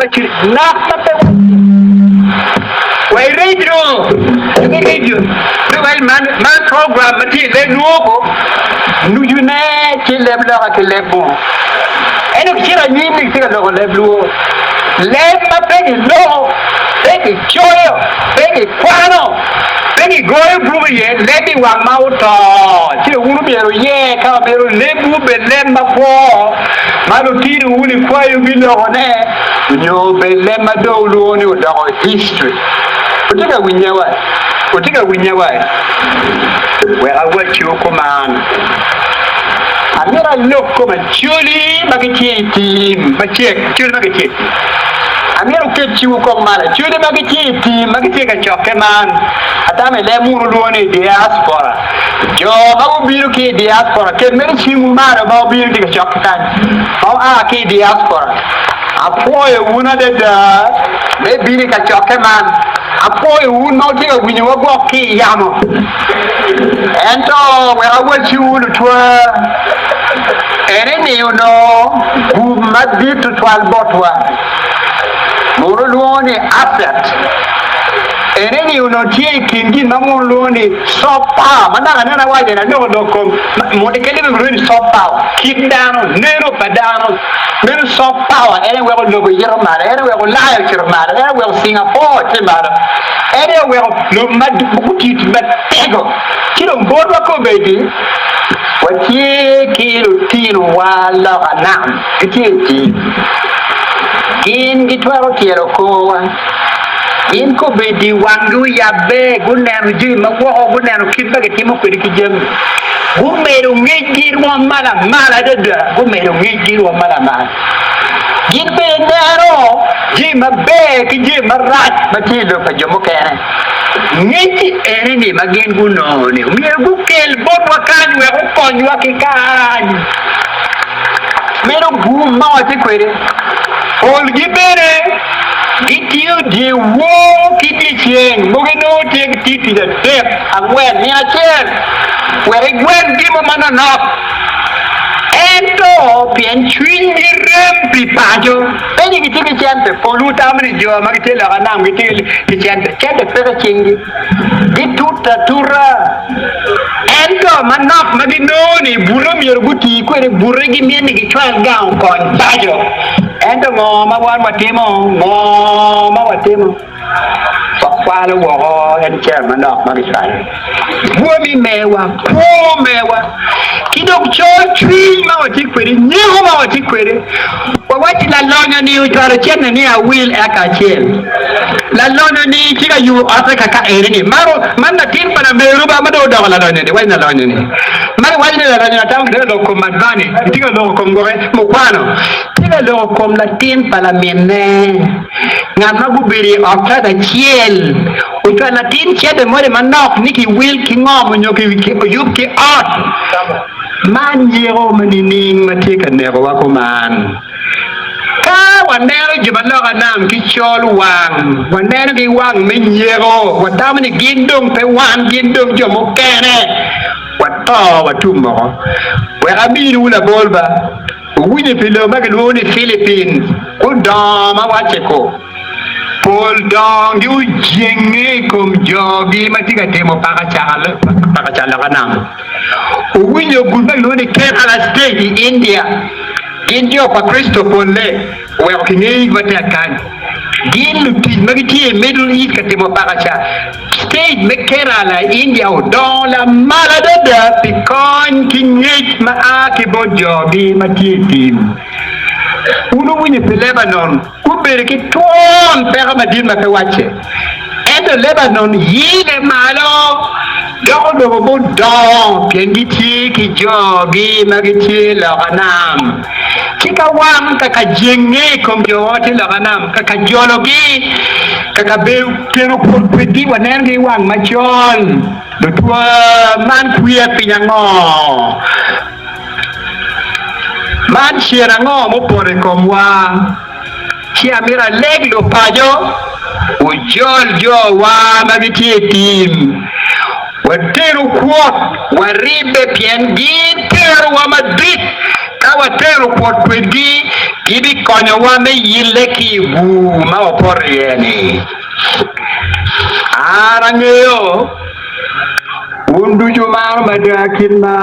Acholi nok ma pe wacce wa i redio jo me redio me waco man man program ma tye i leb luo ko nucu ne tye leb loka ki leb muno ento kicito anyim ni kitye ka loko leb luo leb ma pe giloko pe gicoyo pe gikwano pe gigoyo buk iye leb i wang ma oto ci dong wun omyero wuyer ka wamito lebwu obed leb makwo ma lutinowu likwayo gilokone nyo obed leb ma dong wulwongo ni odoko history. Wutye ka winya wa? Wutye ka winya wa? Wek awacciwu kuman, amito alok kom acholi ma gitye i tim macek, acholi ma gitye i tim. Amito wuket cingwu kong malo, acholi ma gitye i tim ma gitye i kacokke man. Atamo i leb munu wulwongo ni diaspora. Jo ma gubino ki i diaspora, ket mere cingwu malo ma wubino tye kacokke kany, ma wua ki i diaspora. Apwoyo wun adada me bino i kacokke man. Apwoyo wun ma wutye ka winyowa gwok ki i yamo. Ento wek awacciwu lutwa, ene ni onongo gum madit tutwal botwa. Muno lwongo ni asset. Ene ni onongo tye i kin gin ma muno lwongo ni soft power ma naka nene awaco ni aloko lok kom muno kadi bene gilwongo ni soft power kit dano neno pa dano meno soft power en aye weko lobo yito malo en aye weko Ulaya ocito malo en aye weko Singapore tye malo en aye oweko lobo ma gutiyo tic matego ci dong botwa kobedi watye ki lutinowa loka nam gitye i tim gin gitwero tyelo korwa. Gin kombeddi wanggi oyabbe, guneno jami ma woko, guneno kit ma gitimo kwede ki jami. Gumedo ngecgi i rwom ma lamal adada, gumedo ngecgi i rwom ma lamal. Gin bene neno jami maber ki jami marac ma tye i lobo pa jo mukene. Ngec ene-ni ma gin gunongo-ni myero gukel botwa kany wek okonywa ki kany. Meno gum ma watye kwede. Polgi bene gitiyo dyewor ki dyeceng, mogo inongo tye gitiyo tic adek, angwen, nino acel wek igwek gin mo manonok. Ento pien cwinygi rem pi paco, pe ni gitye ki cente. Polwu tamo ni jo ma gitye loka nam gitye ki cente. Cente peke i cinggi. Gitute atuta. Ento manok ma ginongo ni bute myero guti kwede bute gimito ni gicwal gang okony paco. Ento ngo ma wan watimo? Ngo ma watimo? Wakwalo woko en cente manok ma gicwalo. Bwami mewa, kwo mewa, ki dong col cwiny ma watye kwede, nyeko ma watye kwede. Wawacci lalonyo-ni ocwalo cente ni awil eka acel. Lalonyo-ni tye ka yubo otte kaka eni-ni. Man latin pa lameru ba ma dong odoko lalonyo-ni, iwaco ni lalonyo-ni. Ma iwaco ni lalonyo-ni atamo kitye ka loko kom Madvani, kitye ka loko kom gwoke mukwano, tye ka loko kom latin pa laminne. Ngat ma gubedo i ot kacel ocwalo latin cente moni manok ni kiwil ki ngom nyo kiyub ki ot. Man nyeko ma nining ma tye ka nekowa kuman? Ka waneno jo ma loka nam ki col wang, wanenogi wang me nyeko, watamo ni gin dong pe wan, gin dong jo mukene, wato watum woko. Wek aminiwu labol ba, wuwinyo pi lobo ma kilwongo ni Philippines, gudongo ma wacce ko. Pol dongi ojenge i kom jogi ma tye ka timo pakaca loka nam. Owinyo gurup ma kilwongo ni Kerala State i India. Gin jo pa Kricito polle oweko kingeyogi matek kany. Gin lutic ma gitye i Middle East ka timo pakaca. State me Kerala i India odongo lamal adada pi kony ki ngec ma a ki bot jogi ma tye i tim. Wun wuwinyo pi Lebanon? Gubedo ki twon peko madit ma pe wacce. Ento Lebanon yile malo dok onongo gudongo pien gitye ki jogi ma gitye loka nam. Ci ka wan ka ka jenge i kom jo ma tye loka nam, ka ka jologi, ka ka bedo keno kwot kwedgi, wanenogi i wang macol. Lutwa, man kwiya piny ango? Man cen ango mupoto i komwa? Ci amito aleg lupaco wujol jowa ma gitye i tim, wateru kwot, waribbe pien gin kerowa madit. Ka watero kwot kwedgi, gibikonyowa me yille ki i bur ma wapoto iye-ni. An angeyo wun ducu wumaro mada kit ma.